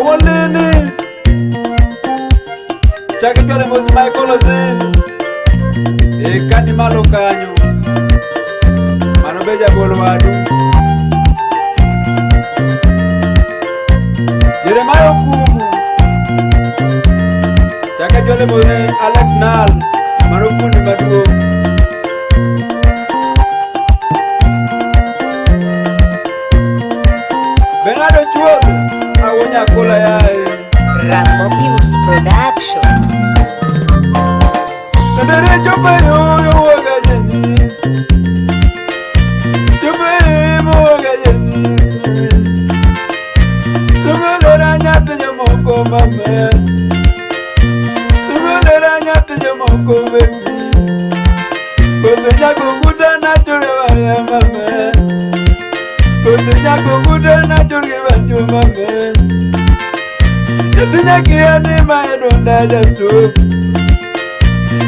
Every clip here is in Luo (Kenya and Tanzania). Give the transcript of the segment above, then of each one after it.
Awolini. Chak chwale mos Michael Ozil. E kani malo kanyo. Mano be jagol wadu. Jeremiah Okumu. Chak chwale mos Alex Nal. Mano fundi maduong'. Bernardo Chuodho. Awo nyakola yae. Ramogi Production. Nandere chope yo waga jeni. Chope mo waga jeni. Sungolera nyathi jomoko mama. Sungolera nyathi jomoko baby. Koth nyago nguta nachore waya mama. Koth nyago nguta nachore banjo mama. Nyathi nyakia ni maedonda jasu.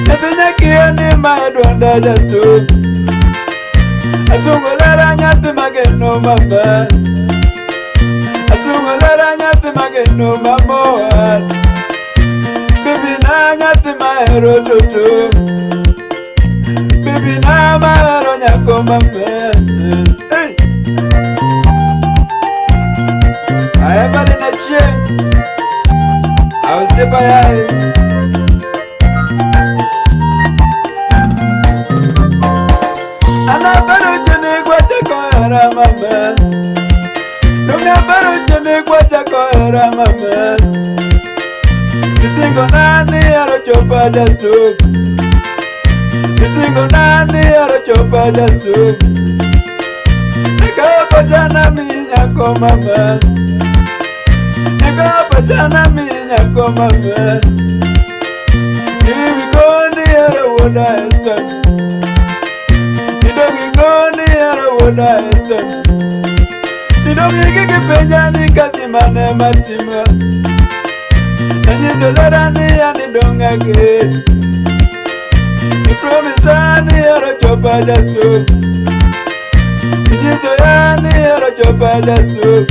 Nyathi nyakia ni maedonda jasu. Asungolera nyathi mageno mama. Asungolera nyathi mageno mama. Baby na nyathi mahero toto. Baby na mahero nyako mama. Hey. Aebale na chieng'. Ausepa yae. Ana baro chene kwa chako era mama. Dunga baro chene kwa chako era mama. Isingo nani ero chopa jasu. Isingo nani ero chopa jasu. Neka pachana mi nyako mama. Neka pachana mi nyako mama. Niwi koni ero woda esen. Idongi koni ero woda esen. Idongi kiki penja ni kazi mane matima. Nanyiso lera ni ani donga ke. Ni promise ni ero chopa jasu. Nanyiso ya ni ero chopa jasu.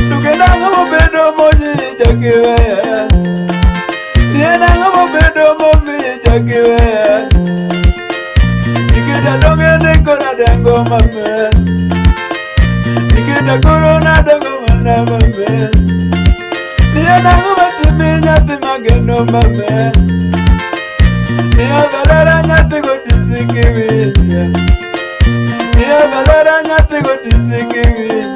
Tukenda ngomo bedo moji chakiweya. Niena ngomo bedo momi chakiweya. Nikita donge ni kora dengo mame. Nikita korona dongo mana mame. Niena ngomo timi nyathi mageno mame. Niya valera nyathi gotisiki wiya. Niya valera nyathi gotisiki wiya.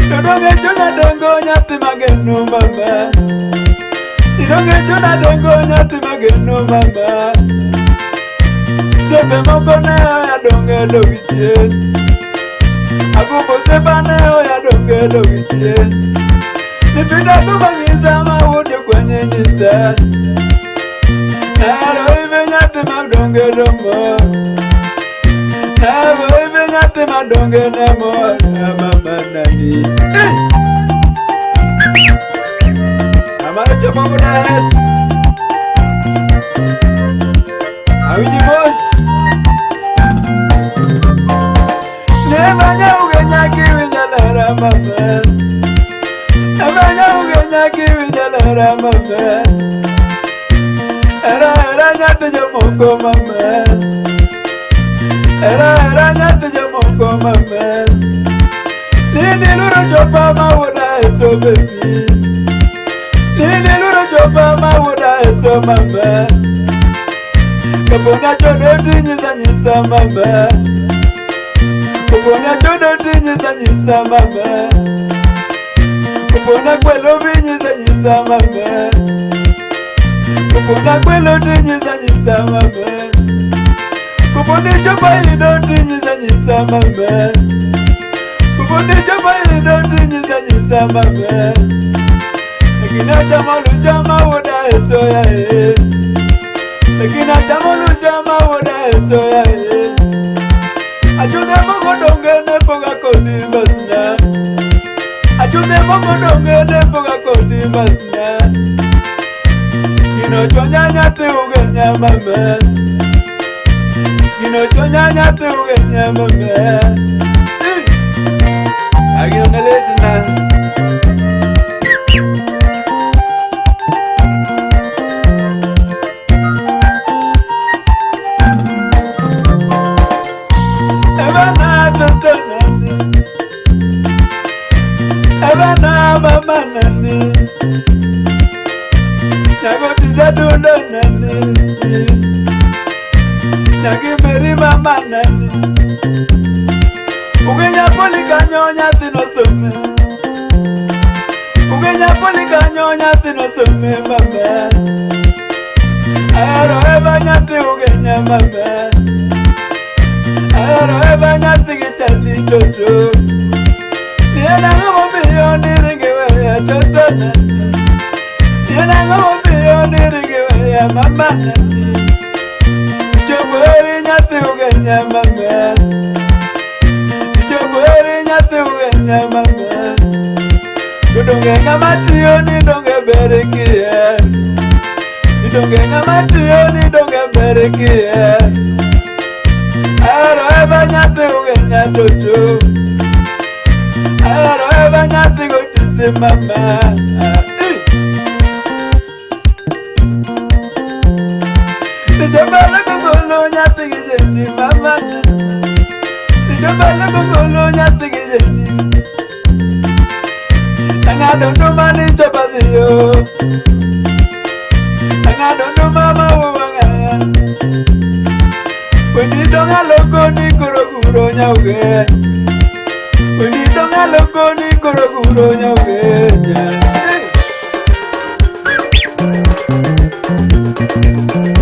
Dodonge chuna dongo nyathi mageno mama. Dodonge chuna dongo nyathi mageno mama. Sepe moko ne oya donge dogi chien. Agumbo sepa ne oya donge dogi chien. Nipita kumanyisa mawuod kwenye nyisa. Nahero ibe nyathi madonge domo. Nahero ibe nyathi madonge nemo. Mama nani. Amaro chopo wuoda es. Awinji mos. Nemanya ugenya kiwinja lera mama. Nemanya ugenya kiwinja lera mama. Era era nyathi jomoko mama. Era era nyathi jomoko mama. Nini luro chopa mawuoda eso baby. Nini luro chopa mawuoda eso mama. Kapona chodo tinyisa nyisa mama. Kapona chodo tinyisa nyisa mama. Kapona kwelo binyisa nyisa mama. Kapona kwelo tinyisa nyisa mama. Kapona chopa ido tinyisa nyisa mama. Kapona chopa ido tinyisa nyisa mama. Lakini chama luchama woda eso ya e. Lakini chama luchama woda eso ya e. Achune moko donge ne poga kodi basna. Achune moko donge ne poga kodi basna. Gino chonya nyathi ugenya mama. Gino chonya nyathi ugenya mama. Agino ne letna. adundo nani. Nyagi meri mama nani. Ugenya poli kanyo nyathi nosome. Ugenya poli kanyo nyathi nosome mama. Ahero eva nyathi ugenya mama. Ahero eva nyathi gi chali toto. Niena ng'o momiyo niringi weya toto nani. Niena ng'o momiyo niringi weya mama nani. Chopo eri nyathi ugenya mama. Chopo eri nyathi ugenya mama. Donge ng'ama tiyo ni donge ber kier. Donge ng'ama tiyo ni donge ber kier. Ahero eva nyathi ugenya toto. Ahero eva nyathi gotisi mama. Nichobalo kogolo nyathi gi jeni mama. Nichobalo kogolo nyathi gi jeni. Ang'ado nduma nichopo dhiyo. Ang'ado nduma mawuo ng'aya. Wendi dong' aloko ni koro guro nyauge. Wendi dong' aloko ni koro guro nyauge.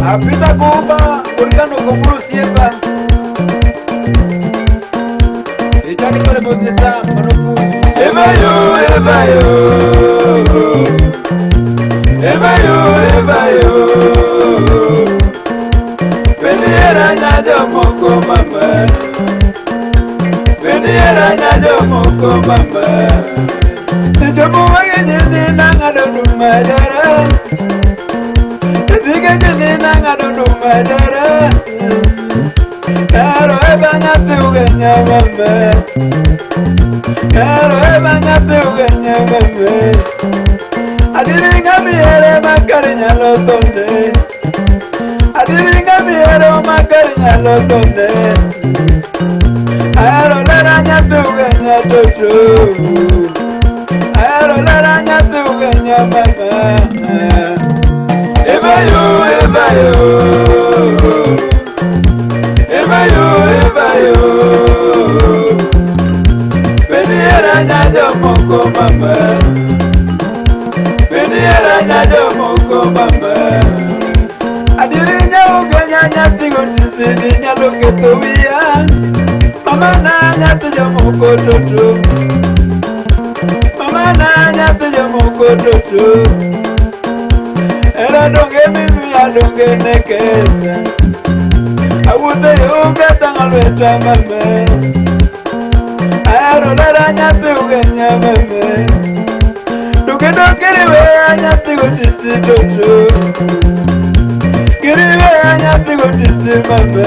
Apita kuba urikano kumburu siepa. Ichaki tole businessa manofundi. Ebayo, ebayo. Ebayo, ebayo. Beniera nyajo moko mama. Beniera nyajo moko mama. Nichopo wage nyini nang'ado nduma dara. Nithige nyini nang'ado nduma dara. Ahero eva nyathi ugenya mama. Ahero eva nyathi ugenya mama. Adiri ng'ama ihere makar nyalo thonde. Adiri ng'ama ihero makar nyalo thonde. Ahero lera nyathi ugenya toto. Ahero lera nyathi ugenya mama. Ebayo, ebayo. Ebayo, ebayo. Beniera nyajo moko mama. Beniera nyajo moko mama. Adiri nyauga nyathi gotisi ni nyalo ketho wiya. Mama na nyathi jomoko toto. Mama na nyathi jomoko toto. Era donge mimiya donge neketha. Awuotho e yo katang'o lweta mama. Ahero lera nyathi ugenya mama. Donge kiriweya nyathi gotisi toto. Kiriweya nyathi gotisi mama.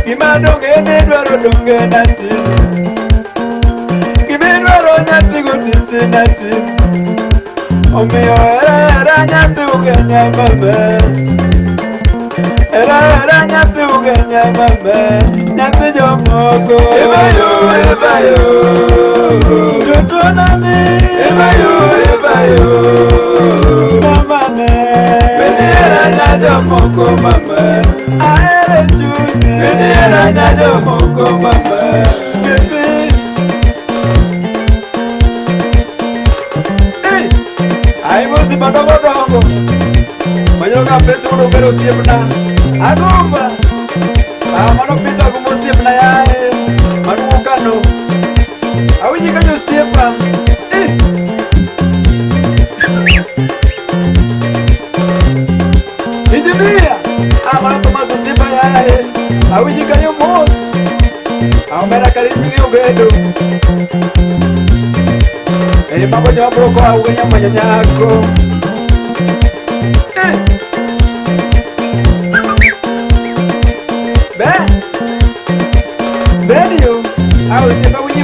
Gima donge nidwaro donge natimo. Gimidwaro nyathi gotisi natimo. Omiyo hera hera nyathi ugenya mama. Hera hera nyathi ugenya mama. Nyathi jomoko. Ebayo, ebayo. Toto nani. Ebayo, ebayo. Mama ne. Beniera nyajo moko mama. Ahero chunye. Beniera nyajo moko mama. Baby. Ai mosi madongo dongo. Manyoka pesa mondo obed osiepna. Agomba. Ah, mano Peter Agumba osiepna yaye. Mano Kano. Awinji kanyo osiepa. Eh. Engineer. Ah, mano Tomas osiepa yaye. Awinji kanyo mos. Omera karibu gi ogedo. Eh, mago joma bro koa ugenya manyo nyako. Eh. Ben. Ben yo. Ah, osiepa winji